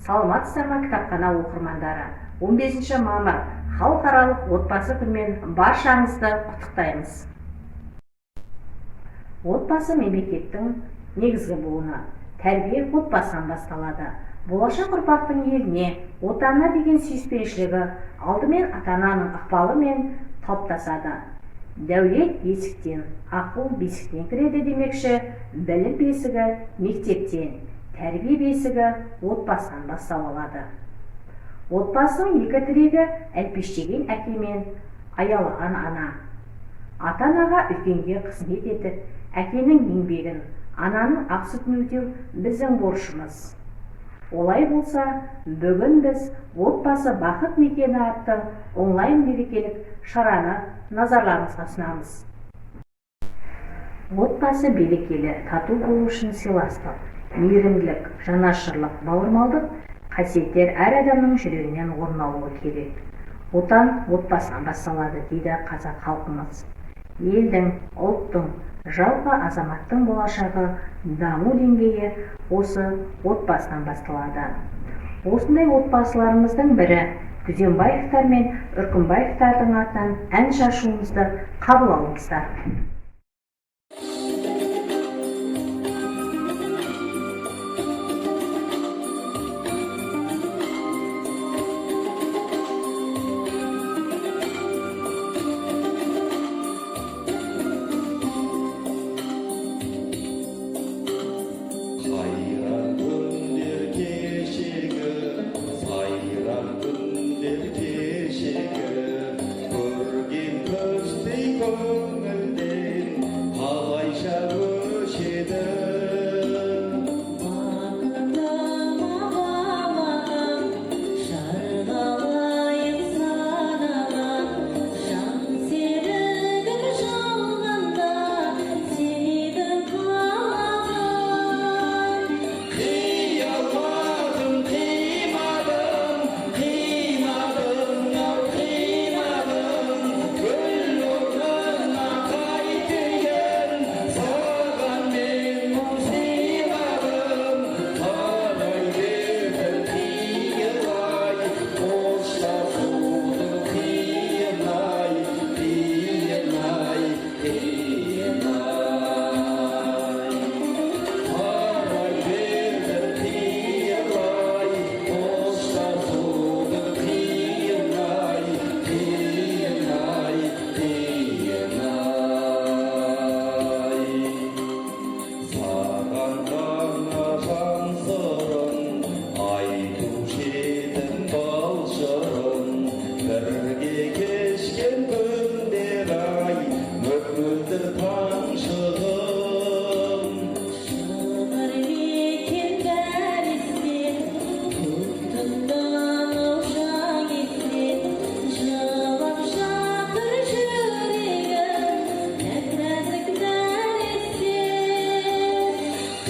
Саламатсыздар ма, кітапхана оқырмандары! 15 мамыр халықаралық отбасы күнімен баршаңызды құттықтаймыз. Отбасы мемлекеттің негізгі буыны. Тәрбие отбасынан басталады. Болашақ ұрпақтың еліне, отанына деген сүйіспеншілігі алдымен ата-ананың ықпалымен қалыптасады. Дәулет есіктен, ақыл бесіктен кіреді демекші, білім бесігі мектептен, тәрбие бесігі отбасынан бастау алады. Отбасының екі тірегі әлпештеген әке мен аялаған ана. Ата-анаға, үлкенге қызмет етіп, әкенің еңбегін, ананың ақ сүтін өтеу біздің борышымыз. Олай болса, бүгін біз «Отбасы – бақыт мекені» атты онлайн мерекелік шараны назарларыңызға ұсынамыз. Отбасы берекелі, тату болу үшін сыйластық, мейірімділік, жанашырлық, бауырмалдық қасиеттер әр адамның жүрегінен орын алуы керек. Отан отбасынан басталады дейді қазақ халқымыз. Елдің, ұлттың, жалпы азаматтың болашағы, даму деңгейі осы отбасынан басталады. Осындай отбасыларымыздың бірі Күзембаевтар мен Үркімбаевтардың атынан ән шашуымызды қабыл алыңыздар. Қайран күндер кешегі, сайран күндер кешегі, көрген көздей көңілден қалайша өшеді? Бақытым, балағым, жарғалайық санаған, жан серігім, жалғанда сен қалаған. Қиялмадым, қимадым, қинадың ау, қинадың. Гүл орнына қайтейін, саған мен мұң сыйладым. Қарай бердім қиылай, қоштасудың қиын ай, қиын ай, қиын ай. Қарай бердім қиылай, қоштасудың қиын ай, қиын ай, қиын ай. Саған ғана жан сырын айтушы едім, бал жырын. Бірге кешкен күндер ай, мөп мөлдір тамшығым. Шығыр мекен дәрісте, көк тындан жан есте, жылап жатыр жүрегім, нәп нәзік нәресте.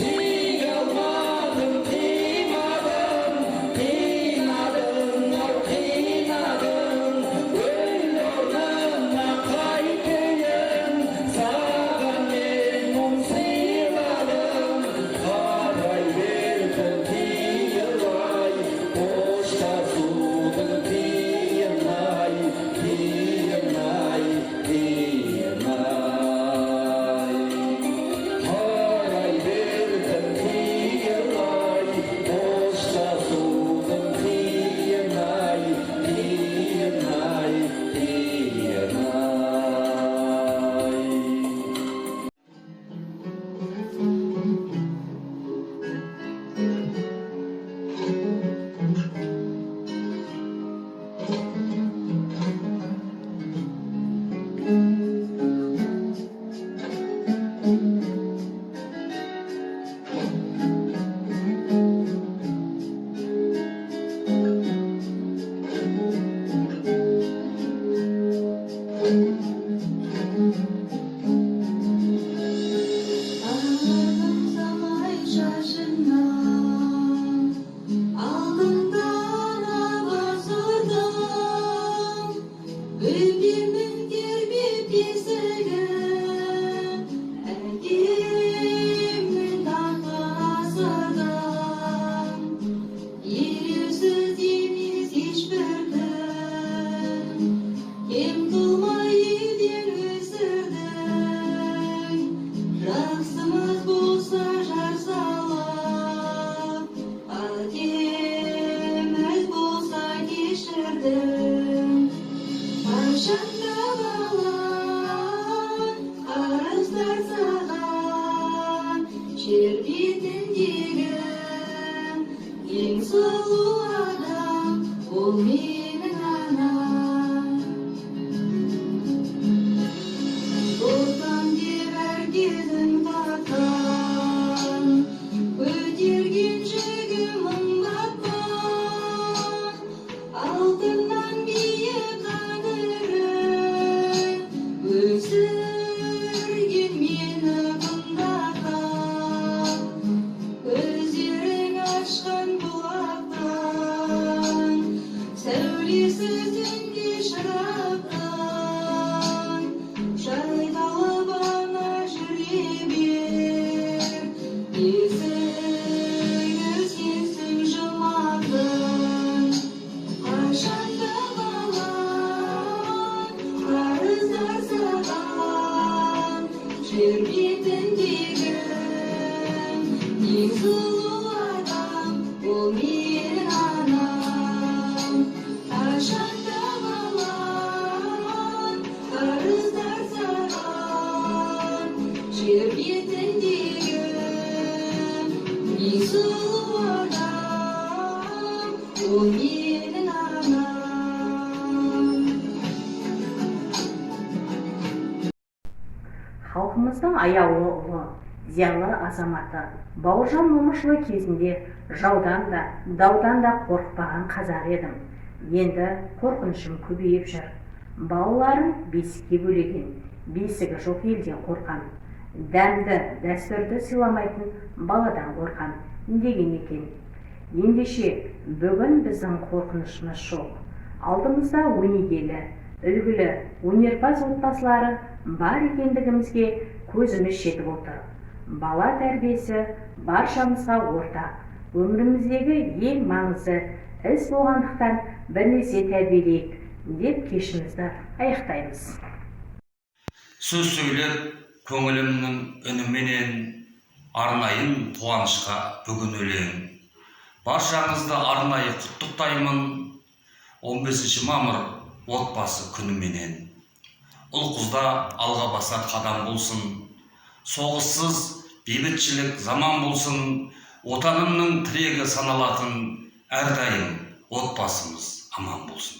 Қиялмадым, қимадым, қинадың ау, қинадың. Гүл орнына қайтейін, саған мен мұң сыйладым. Қарай бердім қиылай, қоштасудың қиын ай, қиын ай, қиын ай. Қарай бердім қиылай, қоштасудың қиын ай, қиын ай, қиын ай. Самай шашына алдыңдан бас ұрдым, Бөпемін тербеп. бесігі, әкемнің даңқын асырдым. Елеусіз емес ешбір күн, кем қылмай үйден өсірдің. Жақсымыз болса жар салып, қатеміз болса кешірдің. Қашанда балам қарыздар саған, жер бетіндегі ең сұлу адам ол менің анам. Ботам деп әр кезін тартқан, көтерген жүгі мың батпан, алтыннан биік қадірің, өсірген мені құндақтап. Көздерің ашқан бұлақтан, сәулесі түнде шырақтан, жайқалып ана жүре бер, есігі сенсің жұмақтың. Қашанда балам қарыздар саған, жер бетіндегі ең сұлу адам ол менің анам. Қашанда балам қарыздар саған, жер бетіндегі ең сұлу адам ол менің анам. Халқымыздың аяулы ұлы, зиялы азаматы Бауыржан Момышұлы кезінде жаудан да, даудан да қорықпаған қазақ едім. Енді қорқынышым көбейіп жүр. Балаларын бесікке бөлеген, бесігі жоқ елден қорқам. Дәмді, дәстүрді сыйламайтын баладан қорқам деген екен. Ендеше, бүгін біздің қорқынышымыз жоқ. Алдымызда өнегелі, үлгілі, өнерпаз отбасылары бар екендігімізге көзіміз жетіп отыр. Бала тәрбиесі баршамызға ортақ, өміріміздегі ең маңызды іс болғандықтан, бірлесе тәрбиелейік деп кешімізді аяқтаймыз. Сөз сөйлеп көңілімнің үніменен арнайын қуанышқа бүгін өлең. Баршаңызды арнайы құттықтаймын 15 мамыр отбасы күніменен. Ұл қызда алға басар қадам болсын, соғыссыз бейбітшілік заман болсын, отанымның тірегі саналатын әрдайым отбасымыз аман болсын.